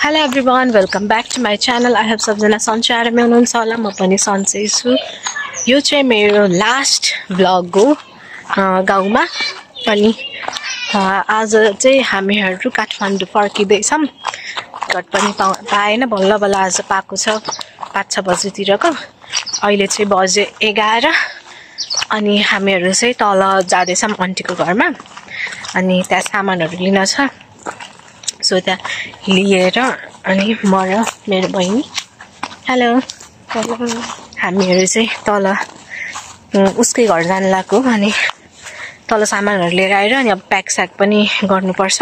Hello everyone, welcome back to my channel. I have सबजना सन्चै आरामै हुनुहुन्छ होला, म पनि सन्चै छु। यो चाहिँ मेरो लास्ट भ्लग हो गाउँमा। अनि आज चाहिँ हामीहरू काठमाडौँ फर्किँदैछौँ। घट पनि पाएन, बल्ल बल्ल आज पाएको छ 5-6 बजेतिरको। अहिले चाहिँ बजे 11 अनि हामीहरू चाहिँ तल जाँदैछौँ आन्टीको घरमा। अनि त्यहाँ सामानहरू लिन छ, सो त्यहाँ लिएर अनि म र मेरो बहिनी हामीहरू चाहिँ तल उसकै घर जान लाग्यो। अनि तल सामानहरू लिएर आएर अनि अब प्याक स्याक पनि गर्नुपर्छ।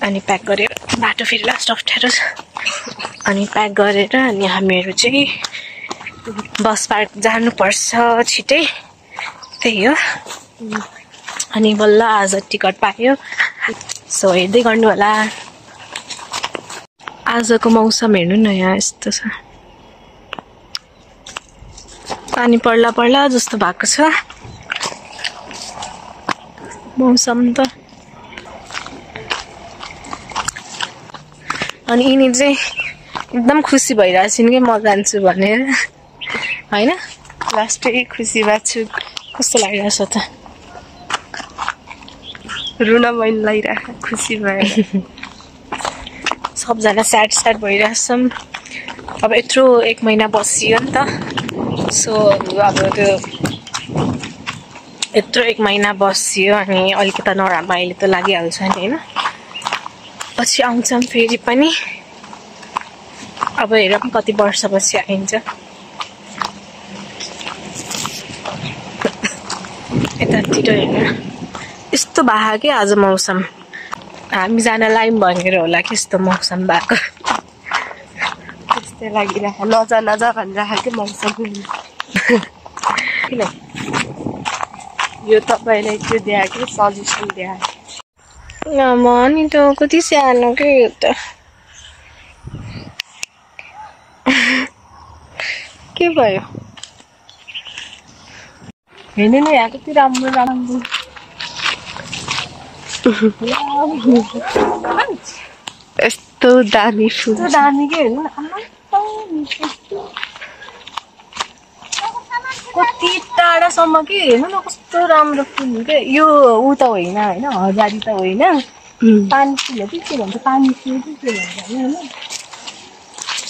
अनि प्याक गरेर बाटो फेरि लास्ट अप्ठ्यारो छ। अनि प्याक गरेर अनि हामीहरू चाहिँ बस पार्क जानुपर्छ छिटै, त्यही हो। अनि बल्ल आज टिकट पायो, सो हेर्दै गर्नु होला। आजको मौसम हेर्नु न, यहाँ यस्तो छ, पानी पर्ला पर्ला जस्तो भएको छ मौसम त। अनि यिनी चाहिँ एकदम खुसी भइरहेछन् कि म जान्छु भनेर, होइन? लास्टै खुसी भएको छु। कस्तो लागिरहेछ त? रुन मन लागिरहेको खुसी भएर। सबजना स्याड भइरहेछौँ। अब यत्रो 1 महिना बसियो नि त, सो अब त्यो यत्रो 1 महिना बसियो अनि अलिकति नराम्रो अहिले त लागिहाल्छ नि, होइन? पछि आउँछौँ फेरि पनि, अब हेरौँ कति वर्षपछि आइन्छ। यतातिर हेर्नु यस्तो भएको कि आज मौसम, हामी जान लायौँ भनेर होला कि यस्तो मौसम भएको। त्यस्तै लागिरहेको, नजा भनिरहेको कि मौसम। किन यो तपाईँलाई त्यो दिए कि सजेसन दिए म नि त कति सानो के यो त। के भयो? हेर्नु न यहाँ कति राम्रो राम्रो यस्तो दामी फुल, दामी के हेर्नु कति टाढासम्म कि, हेर्नु न कस्तो राम्रो फुल के। यो ऊ त होइन, होइन हजारी त होइन, पानी फुल हो कि के भन्छ, पानी फुल कि के भन्छ, होइन?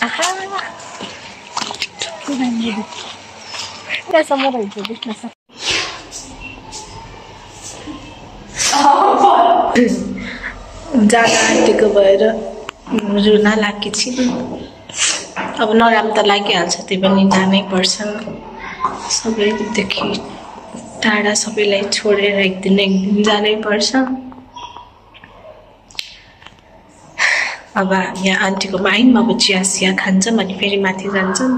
आहा त्यहाँसम्म रहेछ, देख्न सक्छ। जान आँटेको भएर रुन लागेकी छिन्। अब नराम्रो त लागिहाल्छ, त्यही पनि जानै पर्छ। सबैदेखि टाढा सबैलाई छोडेर एक दिन जानै पर्छ। अब यहाँ आन्टीकोमा आयौँ, अब चिया सिया खान्छौँ अनि फेरि माथि जान्छौँ।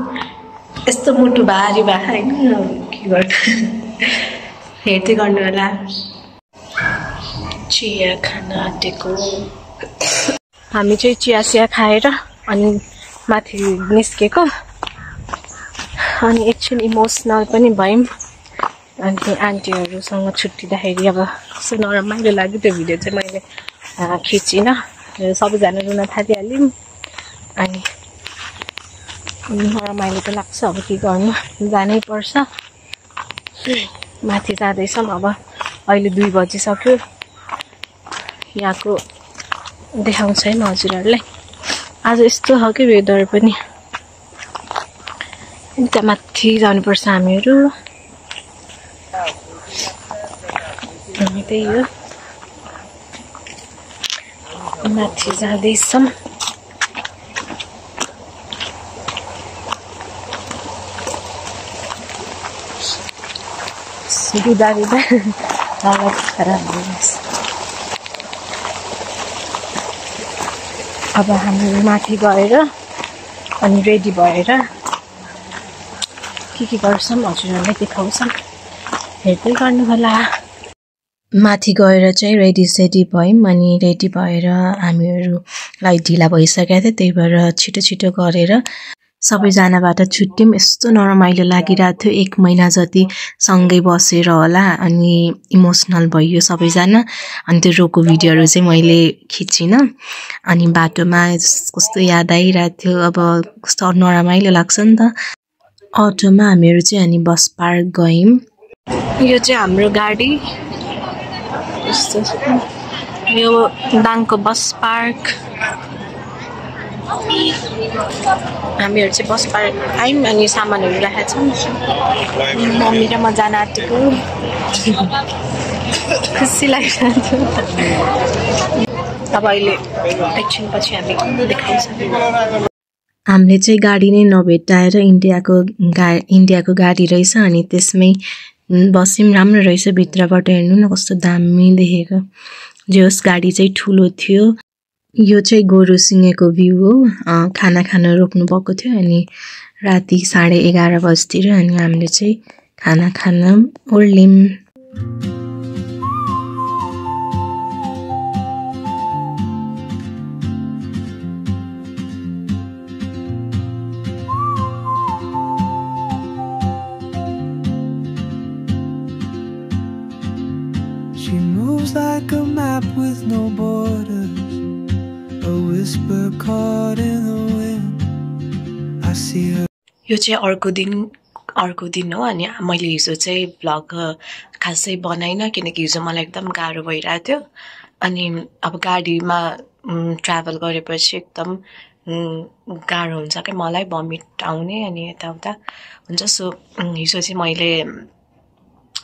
यस्तो मुटु भारी भए होइन, के गर्नु। हेर्दै गर्नु होला। चिया खान आँटेको हामी चाहिँ चिया सिया खाएर अनि माथि निस्केको। अनि एकछिन इमोसनल पनि भयौँ। अनि आन्टीहरूसँग छुट्टिँदाखेरि अब कस्तो नरमाइलो लाग्यो। त्यो भिडियो चाहिँ मैले खिचिनँ, सबैजना रुन थालिहाल्यौँ। अनि नरमाइलो त लाग्छ, अब के गर्नु, जानै पर्छ। माथि जाँदैछौँ, अब अहिले 2 बजिसक्यो। यहाँको देखाउँछ है म हजुरहरूलाई। आज यस्तो छ कि वेदर पनि। त्यहाँ माथि जानुपर्छ हामीहरू। हामी त्यही हो, माथि जाँदैछौँ। बिदा हालत खराब भइरहेछ। अब हामी माथि गएर अनि रेडी भएर के गर्छौँ हजुरहरूलाई देखाउँछौँ, हेर्दै गर्नु होला। माथि गएर चाहिँ रेडी सेडी भयौँ। अनि रेडी भएर हामीहरूलाई ढिला भइसकेको थियो, त्यही भएर छिटो गरेर सबैजनाबाट छुट्टियौँ यस्तो नरमाइलो लागिरहेको थियो 1 महिना जति सँगै बसेर होला अनि इमोसनल भयो सबैजना अनि त्यो रोको भिडियोहरू चाहिँ मैले खिचिन अनि बाटोमा कस्तो याद आइरहेको थियो अब कस्तो नरमाइलो लाग्छ नि त अटोमा हामीहरू चाहिँ अनि बस पार्क गयौँ यो चाहिँ हाम्रो गाडी यस्तो यो दाङको बस पार्क हामीहरू चाहिँ बस पार्क आयौँ अनि सामानहरू राखेका छौँ मम्मी र म जान आँटेको खुसी लागिरहेको अब अहिले एकछिनपछि हामी देखाइसक्यौँ हामीले चाहिँ गाडी नै नभेटाएर इन्डियाको गाडी रहेछ अनि त्यसमै बस्यौँ राम्रो रहेछ भित्रबाट हेर्नु न कस्तो दामी देखेको जोस गाडी चाहिँ ठुलो थियो यो चाहिँ गोरुसिङेको भ्यू हो खाना खान रोक्नु भएको थियो अनि राति 11:30 बजेतिर अनि हामीले चाहिँ खाना खान ओर्ल्यौँ She moves like a map with no borders, a whisper caught in the wind. I see her. यो चाहिँ अर्को दिन हो अनि मैले हिजो चाहिँ भ्लग खासै बनाइन किनकि हिजो मलाई एकदम गाह्रो भइरहेको थियो अनि अब गाडीमा ट्राभल गरेपछि एकदम गाह्रो हुन्छ के मलाई भमिट आउने अनि यताउता हुन्छ सो हिजो चाहिँ मैले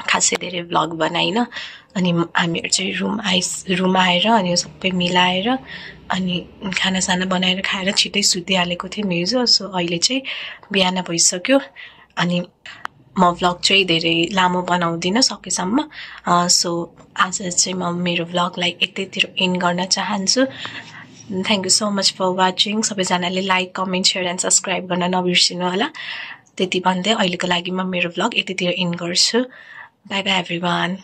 खासै धेरै भ्लग बनाइन अनि हामीहरू चाहिँ रुम आएर अनि सबै मिलाएर अनि खानासाना बनाएर खाएर छिटै सुतिहालेको थियौँ हिजो सो अहिले चाहिँ बिहान भइसक्यो अनि म भ्लग चाहिँ धेरै लामो बनाउँदिनँ सकेसम्म सो आज चाहिँ म मेरो भ्लगलाई यतैतिर एन्ड गर्न चाहन्छु thank you so much for watching सबैजनाले like comment share and subscribe गर्न नबिर्सिनु होला त्यति भन्दै अहिलेको लागि म मेरो भ्लग यतैतिर एन्ड गर्छु बाई बाई एभ्रिवान